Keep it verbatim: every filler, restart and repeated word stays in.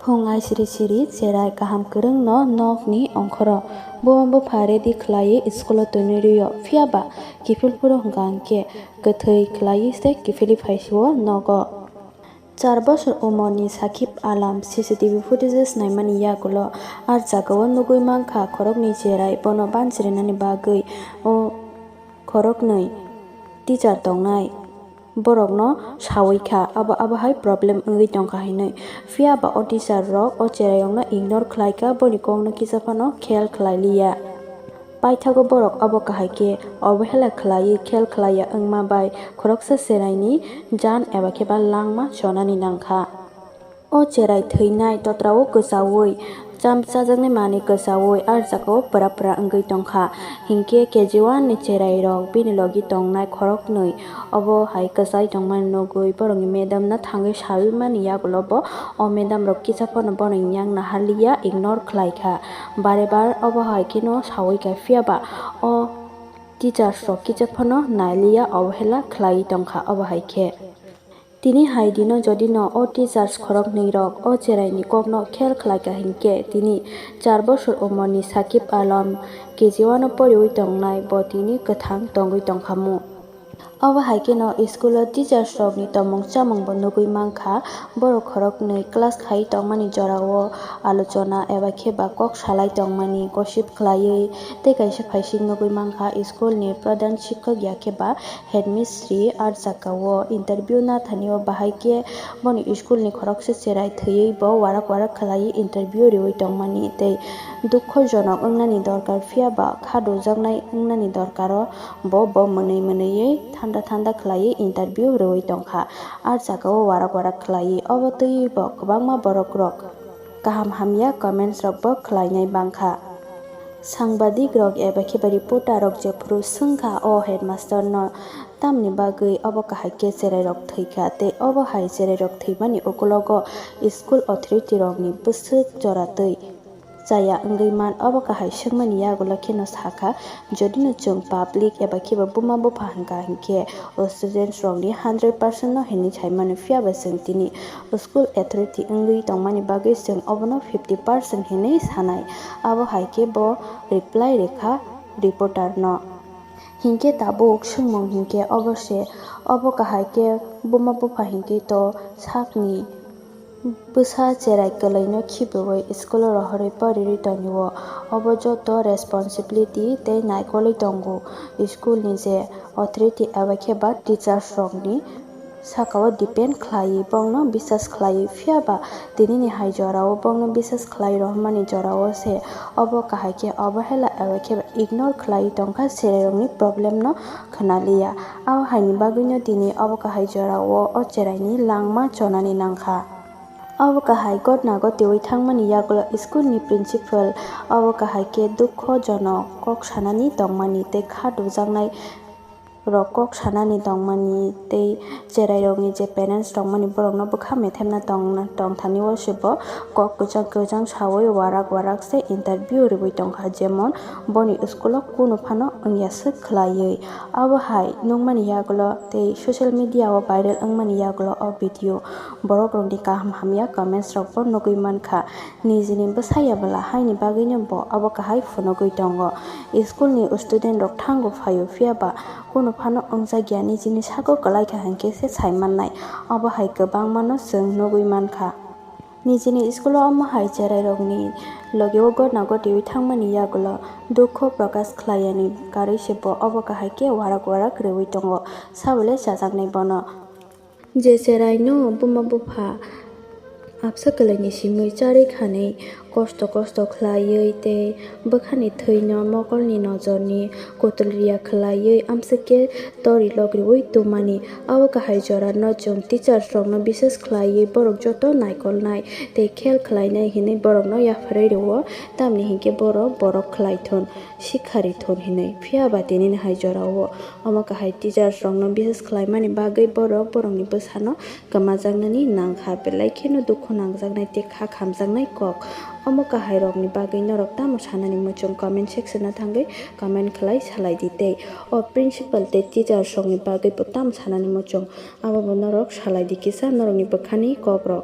Phung aisiri siri cherai kaham kwrwngno nokni ongkhoro. Buma bupha ready khlaiwi school-o twnwi rw-o, phiya ba kiphilphuru hwnkha hwnkhe kwthwi khlaiwi se kiphilwi phaisio nogo. Char bosor umorni Sakib Alam C C T V footages naimani yagulo ar jagao nugwi mankha khoroknwi cherai bono banchirinani bagwi o khoroknwi teacher tongnai borokno sawi kha, abo, abo hai problem wngwi tongkha hinwi. Phiya ba o teacher rok o cherairokno ignore khlai kha, boni kokno kisa phano khel khlai liya. Paithago borok obo kahai khe obohela khlaiwi khel khlaiya wngma bai khoroksa cheraini jan eba khe ba langma chonani nangkha. O cherai thwinai totrao kwchaui, cham chajaknai manwi kwchaui, ar jagao pwra pwra wngwi tongkha. Hinkhe K G one ni cherai rok bini logi tongnai khoroknwi obo hai kwchai tongmani nugwi borokni madam no thangwi sawi mani yagulo bo o madam rok kisa phano bono yang naharliya, ignore khlai kha. Bare bar obo hai kheno sawi kha, phiya ba o teachers rok kisa phano nailiya, obohela khlai tongkha obo hai khe. Tini hai dino jodi no o teachers khoroknwi rok o cherai ni kok no khel khlai kha hinkhe tini char bosor umor ni Sakib Alam K G one o poriwi tongnai bo tini kwthang tongwi tongkha mu. Obo hai kheno school o teachers rok ni tomung chamung bo nugwi mankha, borok khoroknwi class khai tongmani jorao alochona eba khe ba kok salai tongmani gossip khlaiwi tei kaisa phaising nugwi mankha school ni pradhan shikkok ya khe ba headmistress ar jagao interview nathani o bahai khe boni school ni khoroksa cherai thwiwi bo warak warak khlaiwi interview riwi tongmani tei dukhojonok wngnani dorkar phiya ba kha dujaknai wngnani dorkaro bo bo mwnwi mwnwiwi thanda thanda khlaiwi interview riwi tongkha. Ar jagao warak warak khlaiwi obo twiwi bo kwbangma borok rok kaham hamya comments rok bo khlainai bangkha. Sangbadik rok eba khe ba reporter rok jephuru swngkha o headmaster no tamni bagwi obo kahai khe cherai rok thwikha tei obo hai cherai rok thwimani ukulogo school authority rokni bwswk jora twi chaya wngwi man obo kahai swngmani yagulo kheno sakha, jodi no chwng public eba khe ba buma bupha hwnkha hinkhe o students rokni hundred percent no hinwi saimano phiya ba chwng tini school authority wngwi tongmani bagwi chwng obono fifty percent hinwi sanai. Abo hai khe bo reply rwkha reporter no. Hinkhe tabuk swngmung hinkhe obo se, obo kahai khe buma bupha hinkhe to sakni bwsa cherai kwlwino khibiwi school o rohorwi porirwi tonio. Obo joto responsibility tei naikolwi tongo school ni je authority eba khe ba teachers rokni sakao depend khlaiwi, bongno bisas khlaiwi. Phiya ba tinini hai jorao bongno bisas khlai rohormani jorao se obo kahai khe obohela eba khe ba ignore khlaiwi tongkha, cherairokni problem no khwnaliya. Abo haini bagwino tini obo kahai jorao o cheraini langma chonani nangkha. Obo kahai gotna gotiwi thangmani yagulo school ni principal obo kahai khe dukho jonok kok sanani tongmani tei kha dujaknai rok kok sanani tongmani tei cherairokni je parents tongmani borokno bwkha methemna tong-, tongthani o se bo kok kwchang kwchang sawi warak warak se interview riwi tongkha, jemon boni school o kunu phano wngya swk khlaiwi. Abo hai nukmani yagulo tei social media o viral wngmani yagulo o video borok rokni kaham hamya comments rok bo nugwi mankha. Nijini bwsa ya bwla haini bagwino bo abo kahai phunugwi tongo. School ni student rok thango phaio, phiya ba kunu phano wngjak ya, nijini sago kwlai kha hinkhe se sai mannai. Obo hai kwbangma no chwng nugwi mankha. Nijini school o omo hai cherai rokni logi o gotna gotiwi thangmani yagulo dukho prokash khlaiyani karwi se bo obo kahai khe warak warak rwwi tongo, sabole chajaknai bono. Je cheraino buma bupha absa kwlaini simwi charwi khanwi kosto kosto khlaiwi tei bwkhani thwino mokolni nojorni kutulriya khlaiwi amswk khe tori logriwi tongmani. Abo kahai jorano chwng teachers rokno bises khlaiwi borok joto naikolnai tei khel khlainai hinwi borokno yapharwi rwo, tamni hinkhe borok borok khlai thun, sikha ri thun hinwi. Phiya ba tinini hai jorao omo kahai teachers rokno bises khlaimani bagwi borok borokni bwsano kwmajaknani nangkha, belai kheno dukhu nangjaknai tei kha khamjaknai kok. Omo kahairokni bagwi norok tamo sanani muchung comment section o thangwi comment khlai salai di tei o principal tei teachers rokni bagwi bo tamo sanani muchung abo bo norok salai di kisa norokni bwkhani kokrok.